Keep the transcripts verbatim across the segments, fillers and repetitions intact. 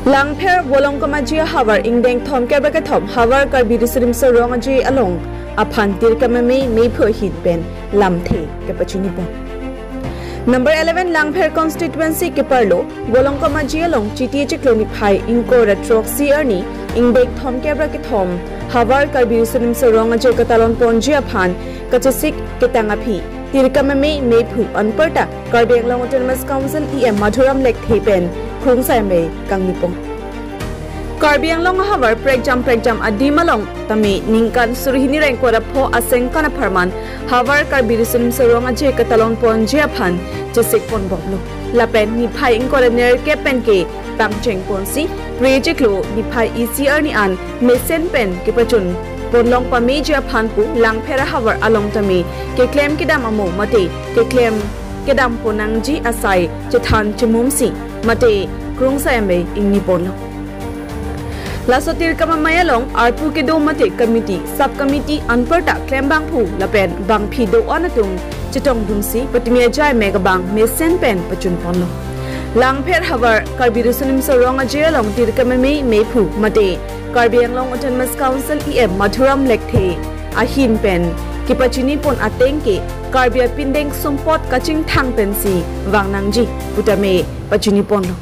Langpher Volongkom Aje ahavar ingdeng thomkep ra kethom Havar Karbi Riso Nimso Rong Aje along aphan tirkam amei meiphu ahin pen lamthe kepachini pon. Number eleven Langpher constituency keparlo Volongkom Aje along Chiti achiklo niphai ingkoi ra throksi arni ingdeng thomkep ra kethom Havar Karbi Riso Nimso Rong Aje katalon ponji aphan kachesik ketang aphi tirkam amei meiphu anparta Karbi Anglong Autonomous Council E M Madhuram Lekthe pen krungsai amei kangni pon. Karbi Anglong ahavar prekjam prekjam adim along tame ningkan suri hini ra ingkoi ra pho asengkan apharman Havar Karbi Riso Nimso Rong Aje katalon ponji aphan chesik ponbomlo. Lapen niphai ingkoi ra nerkep pen ke pangcheng ponsi, Pre achiklo niphai isi arni an mesen pen kepachun ponlong pameji aphan pu Langpher ahavar along tame keklem kedam amo mate keklem kedam pon nangji asai chethan chemumsi mate krungsai amei ingni ponlo. Laso tirkam amei along arpu kedo mate committee, sub committee anparta klembangphu lapen bangphi do-an atum chetongdunsi patimi ajai mek abang mesen pen pachun ponlo. Langpher havar Karbi Riso Nimso Rong Aje along tirkam amei meiphu mate Karbi Anglong Autonomous Council E M Madhuram Lekthe ahin pen kepachini pon ateng ke Karbi apindeng sumpot kachingthang pensi vang nangji putame pachini ponlo.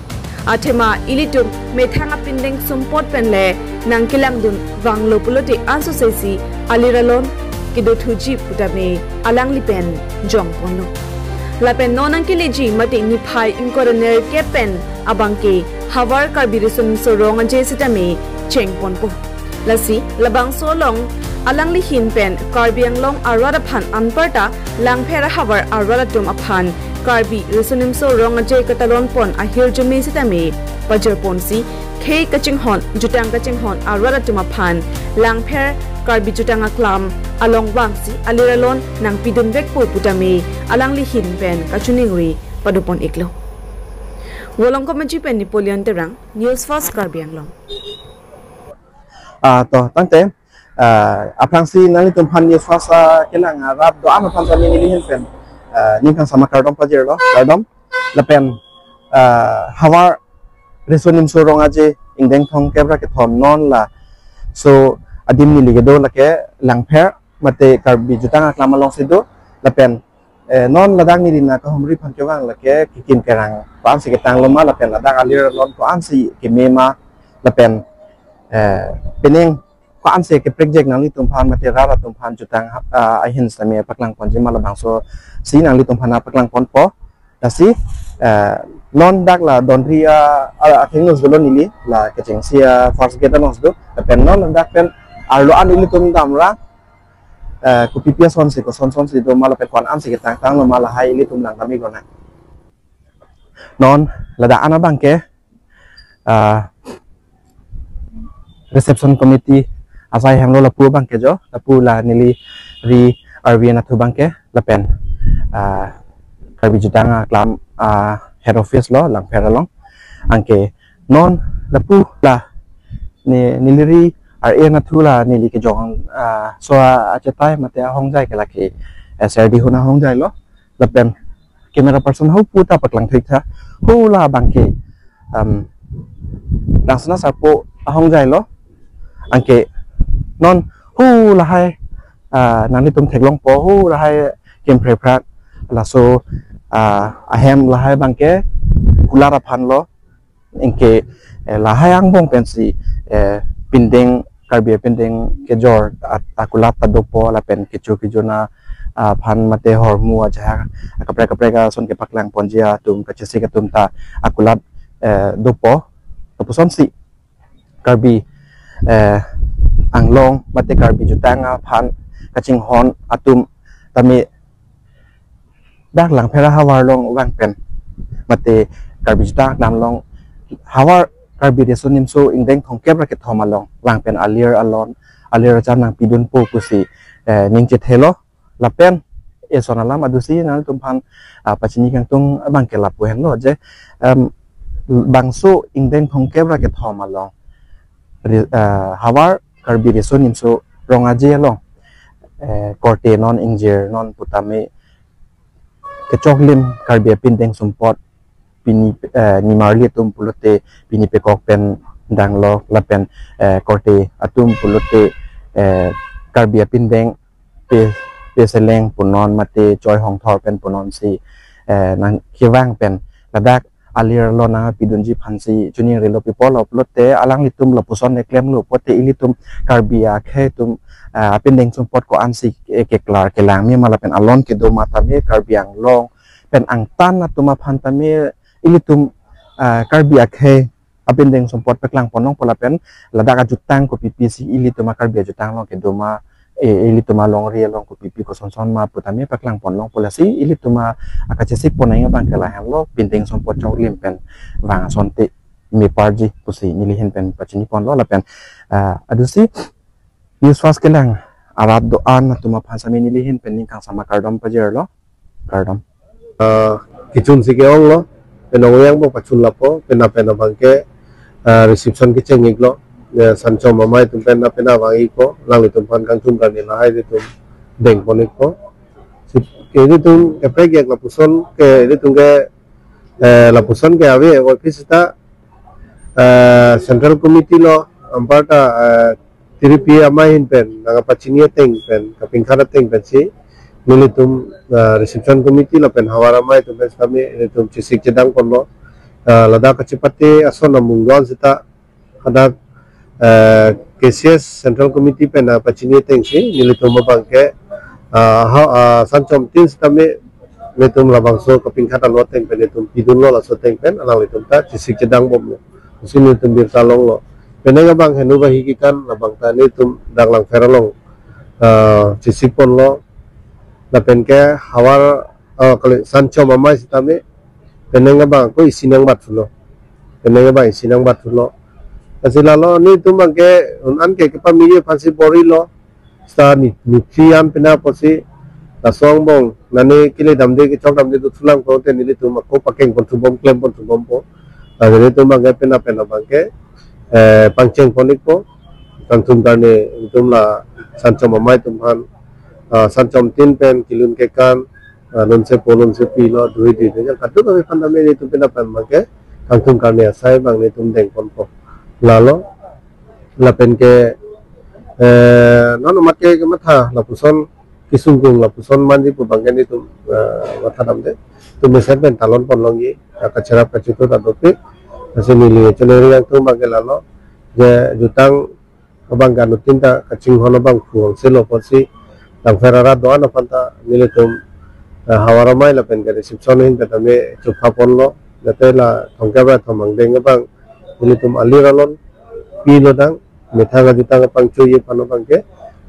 Athema ilitum methang apindeng sumpot pen le nangkelangdun vanglo pulote anso sesi alir alon kedothuji putame alangli pen jong ponlo. Lapen non nangkeleji mate niphai ingkoi ra nerkep pen abangke Havar Karbi Riso Nimso Rong Aje sitame cheng ponpo. Lasi labangso along alangli ahin pen Karbi Anglong arat aphan anparta Langpher ahavar arat atum aphan Karbi Riso Nimso Rong Aje katalon pon ahirjume sitame pajir ponsi khei kachinghon, jutang kachinghon arat atum aphan Langpher Karbi Jutang Aklam along vangsi alir alon nangpidun vekpo putame alangli ahin pen kachiningri pado pon iklo. Volongkom Aje pen Napoleon Terang, News First Karbi Anglong. Ah, to, tangte, ah, aphrangsi nanglitum aphan News First, ah, kelang, ah, rat do-an aphan tame neli ahin pen, ah, ning kangsam akardom pajirlo, kardom, lapen, ah, Havar Riso Nimso Rong Aje ingdeng thomkep ra kethom non laso adim neli kedo lake Langpher mate Karbi Jutang Aklam alongsi do, lapen eh, non ladak neli nangkahumri aphan kevang lake kekim kerang ko-ansi ketanglo ma lapen ladak alir alon ko-ansi keme ma lapen, eh, pining ko-ansi keprekjek nanglitum aphan mate rat atum aphan jutang, ah, ahin sitame paklang ponji ma labangsosi nanglitum aphan paklang ponpo. Lasi, eh, non dak la donri, ah, ah, athengno dolo neli la kechengsi, ah, first gate alongsi do lapen non dak pen arlo an ilitum damra eh, kopi pi asonsi, kosonsonsi do ma lapen ko-an ansi ketangtanglo ma lahai ilitum langdam iklo nang. Non ladak an abangke, ah, reception committee asai hemlo lapu abangke jo, lapu la neli ri R V N athu abangke lapen, ah, Karbi Jutang Aklam, ah, head office lo Langpher along. Anke non lapu la ne neli ri R A N athu la neli kejong, ah, so achetai mate ahongjai ke lake, eh, Serdi huna ahongjai lo lapen camera person ho puta paklang thik tha ho la abangke, um, Rangsina Sarpo ahongjai lo anke non ho lahai, ah, nanglitum theklongpo ho lahai kemphre phrak laso, ah, ahem lahai abangke kulat aphan lo. Anke, eh, lahai angbong pensi, eh, pindeng Karbi pindeng kejor at akulat ta dopo lapen kecho kejona, ah, aphan mate hormu ajahak kaprek kaprek ason kepaklang ponji atum kachesik atum ta akulat, eh, dopo. Lapusonsi Karbi, eh, Anglong mate Karbi Jutang aphan kachinghon atum tame dak Langpher ahavar along vang pen mate Karbi Jutang Aklam along havar Karbi Riso Nimso ingdeng thomkep ra kethom along vang pen alir alon alir acham nangpidunpo pusi, eh, ning chethelo lapen eson alam adusi nanglitum aphan, ah, pachini kangtung abangke lapu henlo je, em, bangso ingdeng thomkep ra kethom along ri-, ah, havar Karbi Riso Nimso Rong Aje along, eh, korte non ingjir non putame kechoklim Karbi apindeng sumpot pini, eh, nimarli atum pulote pini pekok pen danglo lapen, eh, korte atum pulote, eh, Karbi apindeng pe, peseleng punon mate choi hongthor pen punonsi, eh, nangkevang pen ladak alir lo nangpidunji aphansi chuning rilo, pi apotlo pulote alanglitum lapuson ne klemlo pulote ilitum Karbi akhei atum, eh, apindeng sumpot ko-ansi, eh, keklar kelang me ma lapen alon kedo ma tame Karbi Anglong pen angtan atum aphan tame ilitum, eh, Karbi akhei apindeng sumpot paklang pon longpo lapen ladak ajutang kopipi si ilitum a-Karbi ajutang along kedo ma, eh, ilitum alongri along kopipi kosonson ma pu tame paklang pon longpo, lasi ilitum a-, akachesik pon nangji abang ke lahenlo, pindeng sumpot choklim pen vang asonte meparji pusi neli ahin pen pachini ponlo lapen, ah, adusi news fast kelang arat do-an atum aphan sami neli ahin pen ning kangsam akardom pajirlo, kardom. Ah, kechun si ke-onglo, pen ong yang bo pachun lapo, pena pena abang ke, ah, reception kecheng iklo, ya, Sanchom Amei atum pen na pena vang ikpo, alanglitum aphan kangthum karne lahai ilitum deng pon ikpo. Si, ke ilitum kepek yak lapuson ke, ilitum ke, eh, lapuson ke ave, office ta, eh, Central Committee lo, anparta, eh, tiripi amei ahin pen nangpachini ateng pen, kapingkhat ateng pensi nelitum, ah, reception committee lapen havar amei atum pen sitame nelitum chesik chedang ponlo. Ah, ladak kachepate ason amung do-an seta hadak, ah, K C S Central Committee pen nangpachini atengsi nelitum abang ke, ah, ha, ah, Sanchom tin sitame nelitum labangso kapingkhat alo ateng pen nelitum pidunlo, laso ateng pen alanglitum ta chesik chedang bomlo. Pusi nelitum birta longlo. Penang abang henu bahi kekan labang ta nelitum dak Langpher along, ah, chesik ponlo. Lapen ke havar, ah, kali Sanchom Amei sitame penang abang ko isi nangbatlo. Penang abang isi nangbatlo. Lasi lalo nelitum abang ke un-an ke kepamiji aphansi borilo. Seta ni, ni tri an pena pusi laso angbong nane kele damde kechok damde dothulang pulote nelitum ako pakeng ponthu bom, klem ponthu bompo. Ah, nelitum abang ke pena pena abang ke, eh, pangcheng pon ikpo. Kangthum karne itum la Sanchom Amei atum aphan, ah, Sanchom tin pen kelun kekan, ah, lunsepo lunsepi lo, dui di yang kaduk kami aphan tame nelitum pena pen abang ke kangthum karne asai abang nelitum deng ponpo. Lalo lapen ke, eh, non amat ke kematha lapuson kesungkung lapuson manji pu abang ke nelitum, eh, matha damde. Itum mesen pen talon pon longji, eh, kacherap kachetut ta dopik. Lasi neli choneri yang atum abang ke lalo, je jutang abang ke anuttin ta kachinghon abang phu angselo pusi Langpher arat do-an aphan ta nelitum, eh, havar amei lapen ke reception ahin pen tame chopha ponlo. Jate la thomkep ra thom angdeng abang nelitum alir alon pilo dang, methang ajutang apangchoji aphan abang ke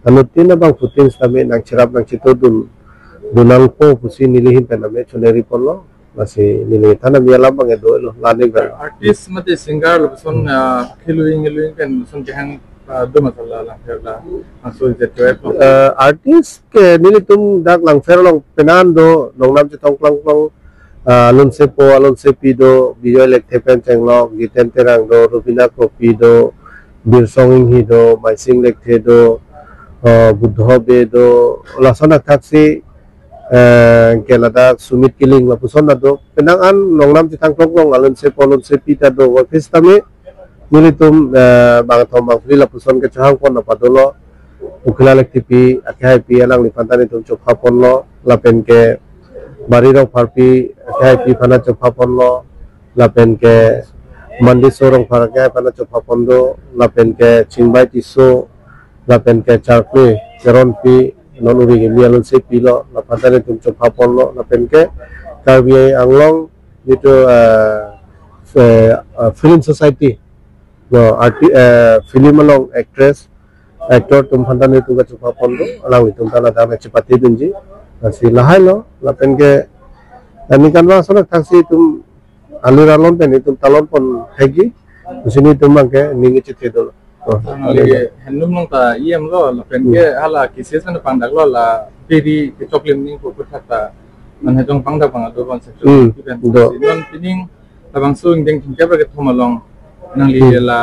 anuttin abangphutin sitame nangcherap nangchetut dun, dun nangpo pusi neli ahin pen tame choneri ponlo. Lasi neli than ami alam abang ke dolo, la-an ik pen. Artist mate singer lapuson, ah, khelu ing elu ing pen lapuson kehang, ah, do ma sala Langpher la, laso Z K F lo. Eh, artist ke nelitum dak Langpher along penan do, nongnam chetong klong klong, ah, alunsepo alunsepi do, Bijoy Lekthe pen chenglok, Jiten Terang do, Rubina Kropi do, Birsong Inghi do, Maising Lekthe do, ah, Buddho Bey do, lason athak si, eh, ke ladak Sumit Killing lapuson ta do. Penang an nongnam chetong klong klong alunsepo alunsepi ta do. Office tame nelitum, eh, bangthom bangphli lapuson kechohang pon nangpadolo. Ukila Lekthepi, akheipi alangliphan ta nelitum chopha ponlo. Lapen ke Bari Rongpharpi, akheipi aphan ta chopha ponlo. Lapen ke Mandiso Rongphar akhei aphan ta chopha pon do. Lapen ke Chingbai Tisso, lapen ke Charkli Teronpi, non uri kimi alunsepi lo, laphan ta nelitum chopha ponlo, lapen ke Karbi Anglong jitu, eh, eh, eh, Film Society, no, arti, eh, film along actress, actor atum aphan ta nelitum kachopha pon do, alanglitum ta ladak nangchepate dunji, lasi lahai lo, lapen ke, ani kanwa sonak thaksi itum alir alon pen itum talon pon thekji, pusi nelitum abang ke ning chethe dolo. Oh, nangli henum along ta E M lo, lapen ke hala K C S nangpangdak lo, la peri kechoklim ning pu puthak ta, non hejong pangdak abang ado abang section Hmm, pen do. Si non pining labangso ingdeng thomkep ra kethom along nangli Hmm. la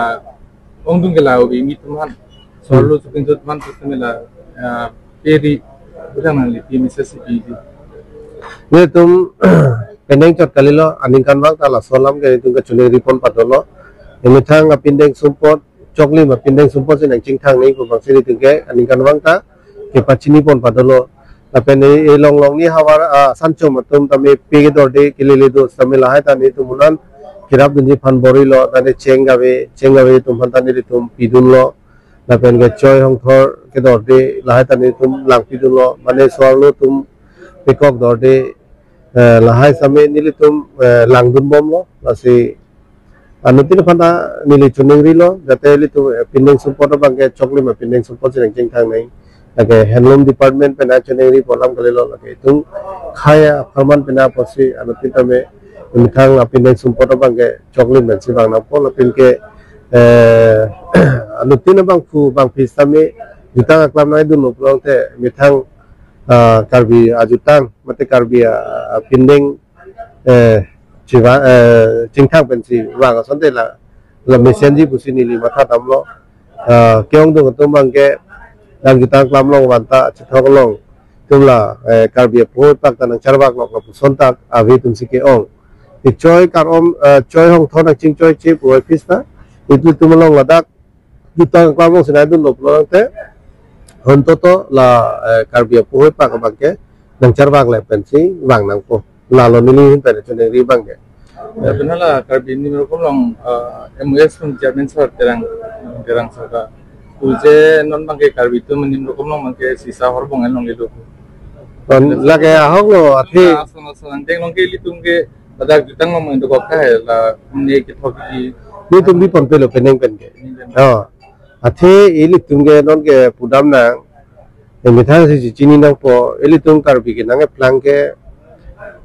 ongdung ke la ubi mi teman. Solo Hmm. Chupin teman tu tame la, ah, peri udah nangli pi message si pi di. Nelitum penang chot kalilo, aningkanvang ta laso alam ke nelitum kachiningri pon padolo. Emethang apindeng sumpot, choklim apindeng sumpot si nangchingthang nangji pu abang si nelitum ke aningkanvang ta kepachini pon padolo. Lapen e, e longlong ni havar, ah, sanchom atum tame pe kedorde kelele do tame lahai ta nelitum unan kerap dunji aphan borilo, tame cheng gave, cheng gave atum aphan ta nelitum pidunlo. Lapen ke choi hongthor kedorde lahai ta nelitum langpidunlo, mane so-arlo atum pekok dorde, eh, lahai tame nelitum, eh, langdunbomlo, lasi anuttin aphan ta neli chiningrilo, jate ilitum, eh, pindeng sumpot abang ke choklim apindeng sumpot si nangchingthang nangji. Lake handloom department pen nangchiningri pu alam kalilo, lake itum khei apharman pen apotsi anuttin tame emethang apindeng sumpot abang ke choklim pensi vang nangpo, lapen ke, eh, anuttin abangphu bangphi tame jutang aklam nangdunlo pulote emethang, ah, Karbi ajutang mate Karbi, ah, apindeng, eh, chiva, eh, chingthang pensi vang asonte la, la mesenji pusi neli matha damlo. Ah, ke-ongdung atum abang ke, dak jutang aklam along vanta chethok along atum la, eh, Karbi apohoi pak ta nangcharvak lok lapuson ta ave atum si ke-ong. Ti choi karom, eh, choi hongthor nangchingchoiche pu office ta, ilitum along ladak jutang aklam along si nangdunlo pulote, hontoto la, eh, Karbi apohoi pak abang ke nangcharvak le pensi vang nangpo. Lalo neli ahin pen chiningri abang ke. Ya, benar la Karbi Nimbrokom along, eh, M O S pen chairman sir Terang, Terang sir ka. Uje non abang ke Karbi atum Nimbrokom along abang ke sisa horbong along lelo. Kon lake ahok lo, athe. Asal asal angdeng along ke ilitum ke ladak jutang along abang dokok hai la ne kethok di. Nelitum bi pon pelo penang pen ke. Oh. Athe ilitum ke non ke pudam nang. Emethang si chini nangpo, ilitum Karbi ke nangkeplang ke,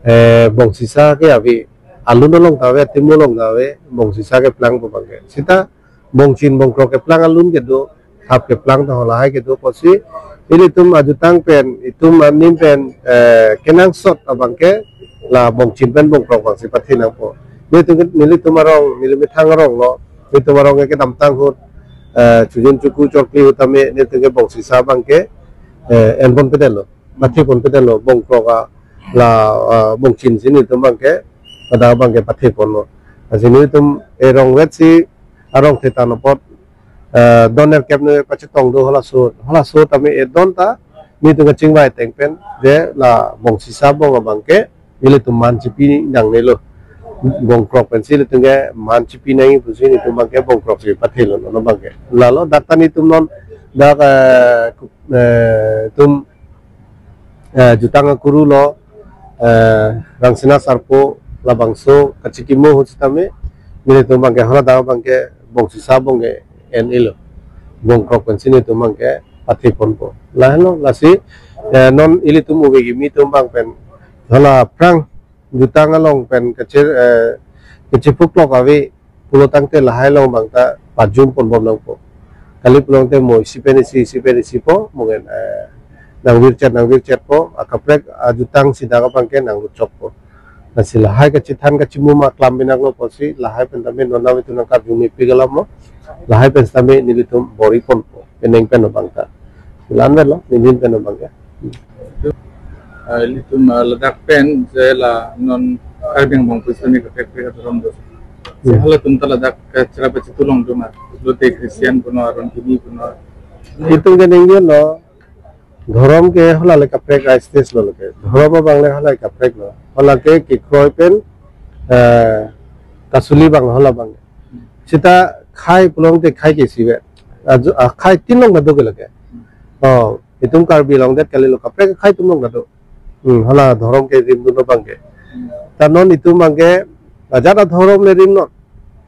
eh, bong sisa ke ave, alun along ta ave, atim along ta ave, bong sisa keplang pu abang ke. Sita bongchin bongkrok keplang alun kedo, thap keplang ta halahai kedo apotsi, ilitum ajutang pen, itum anim pen, eh, kenangsot abang ke, la bongchin pen bongkrok abang si pathe nangpo. Nelitum, nelitum arong, neli methang arong lo, nelitum arong ke kedamtang ahut, eh, chojun choku chokli ahut tame nelitum ke bong sisa abang ke, eh, en pon pedetlo, pathe pon pedetlo, bongkrok a la, ah, bongchin si nelitum abang ke, pada abang ke pathe ponlo. Lasi nelitum erong vet si arong thetan apot, eh, don erkep ne pachetong do halaso, halaso tame edon ta, nelitum kachingvai ateng pen, je la bong sisa bong abang ke, ilitum man chipi nangnelo. Bongkrok pensi ilitum ke man chipi nangji pusi nelitum abang ke bongkrok si pathelo non abang ke. Lalo dak ta nelitum non dak, eh, ku-, eh, itum, eh, jutang akuru lo, eh, Rangsina Sarpo labangso kachikimo ahut sitame, nelitum abang ke haladak abang ke bong sisa bong ke en-elo. Bongkrok pensi nelitum abang ke pathe ponpo. Lahenlo, lasi, eh, non ilitum ove kimi atum abang pen hala aphrang jutang along pen kachir, eh, kachiphuklok ave pulo tangte lahai along abang ta pajum ponbom nangpo. Kali pulote mo isi pen isi, isi pen isi po, mo ngen, eh, nangvirchet, nangvirchetpo, akaprek ajutang si dak abang ke nanglutchokpo. Lasi lahai kachethan kachimum aklam binaklo apotsi, lahai pen tame non nelitum nangkarju mepik alam lo, lahai pen tame nelitum bor-i ponpo, penang pen abang ta. Lan vet lo, nelihin pen abang ke. Ah, ilitum, ah, ladak pen je la non Karbi Anglong pusitame kaprek kaprek adhorom do. Hmm. Halatum ta ladak kachira pachitu longdun ma. Lote Christian puno, aron kimi puno. Itum ke ningje lo, dhorom ke hala le kaprek a-stage lo ke. Dhorom abang le hala kaprek lo. Hala ke kekroi pen, eh, kasuli abang hala abang. Sita khei pulote khei ke isi ave. Aju, ah, khei tin along ta do ke lake. Oh, itum Karbi along det kalilo, kaprek khei atum along ta do. Hmm, hala dhorom kerimdun abang ke. Ta non itum abang ke, ajat adhorom le rimnon.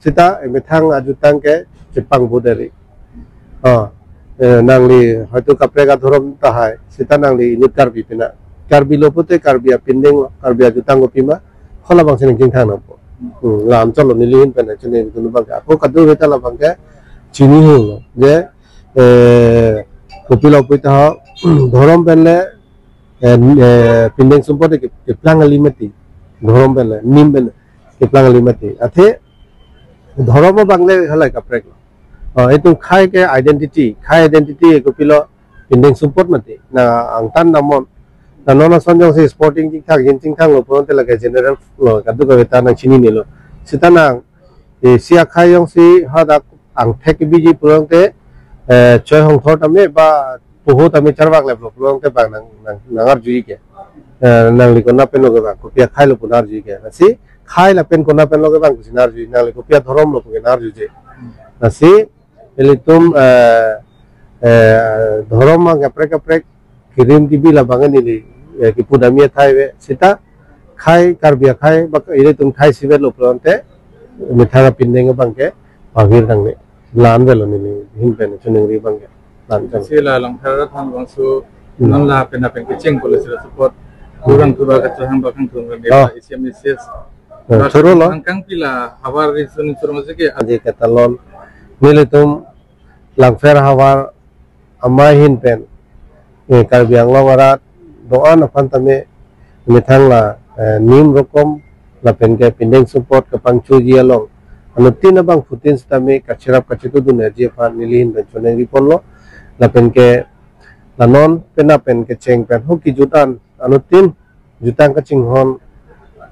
Sita emethang ajutang ke chepangbu deri. Oh, eh, nangli hoito kaprek adhorom tahai. Sita nangli inut Karbi pina. Karbi lo pute Karbi apindeng, Karbi ajutang kopima. Hala abang si nangchingthang nangpo. Hmm, la anchot lo nelihin pen chiningdun abang ke. Ako kadokave ta labang ke chini helo. Je, eh, kopilo puta ho, dhorom pen le, eh, eh, pindeng sumpot ke, keplang kali mati. Dhorom pen le, nim pen le, keplang kali mati. Athe, dhorom abang le hala kaprek lo. Oh, itum khei ke identity, khei identity kopilo pindeng sumpot mati. Na angtan namon, Na non ason jongsi sporting chingthang, jin chingthanglo pulote lake general lo, kadokave ta nangchininelo. Sita nang, eh, isi akhai jongsi hadak angthek biji pulote, eh, choi hongthor tame ba poho tame charvakleplo pulote bang nang, nang, nangarjuji ke. Eh, nangli konat penlo ke bang, kopi akhailo pu nangarjuji ke. Lasi, khai lapen konat penlo ke bang pusi nangarjuji, nangli kopi adhorom lo pu ke nangarjuji. Lasi, ilitum, eh, eh, dhorom abang kaprek kaprek, kirim kibi labang neli, eh, kipu damji athai ave. Sita khai Karbi akhai, bak ilitum khai isivet lo pulote, methang apindeng abang ke pavir nangne. La-an avelo neli ahin pen choningri abang ke. La-an pen. Si la Langpher arat aphan bangso, hmm, non lapen lapen kecheng policy la support. Kurang tura kachahang bakang tung kan, oh, isi M S S. Eh, bak choro lo. Angkang pila havar riso ninsur masih ke. Aje ketalon. Nelitum Langpher havar amei ahin pen, eh, Karbi Anglong arat do-an aphan tame methang la, eh, nim rokom lapen ke pindeng support kapangchoji along anuttin abangphutin sitame kacherap kachetudunji aphan neli ahin pen choningri ponlo. Lapen ke la non penap pen kecheng pen ho kejut an anuttin jutang kachinghon,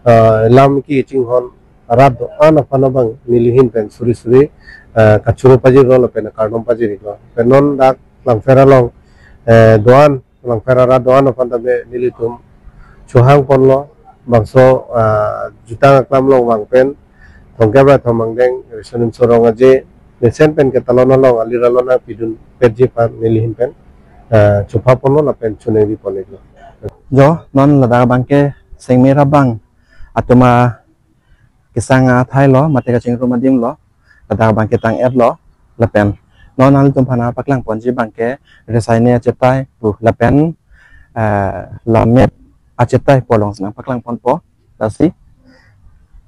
eh, lam kechinghon arat do-an aphan abang neli ahin pen suri suri, eh, kachoro pajirlo lapen kardom pajirlo. Pen non dak Langpher along, eh, do-an, Langpher arat do-an aphan tame nelitum chohang ponlo, bangso, eh, jutang aklam along vang pen, Thomkep Raithom angdeng, riso ninsur Rong Aje, mesen pen ketalon along, alir alon nangpidun petji aphan neli ahin pen, eh, chopha ponlo lapen choningri pon-iklo. Jo, non ladak abang ke sengmera abang atum akesang athai lo, mate kachingrum adim lo, ladak abang ke tang-etlo, lapen non nanglitum aphan paklang ponji abang ke resai ne achetai pu lapen, eh, lammet achetai pu alongsi nangpaklang ponpo. Lasi,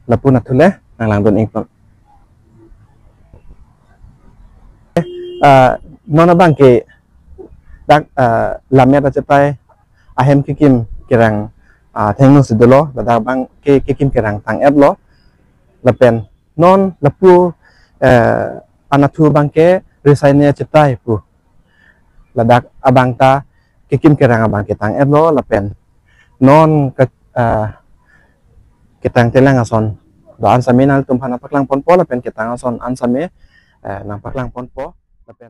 lapu nathu le nanglangdun-iknon. Ah, non abang ke dak, ah, lammet achetai ahem kekim kerang, ah, thengno si dolo, ladak abang ke kekim kerang tang-etlo, lapen non lapu, eh, anathu abang ke resai ne achetai pu. Ladak abang ta kekim kerang abang ke tang-etlo lapen non ke, eh, ketang telang ason do-an sitame nanglitum aphan nangpaklang ponpo lapen ketang ason an sitame, eh, nangpaklang ponpo lapen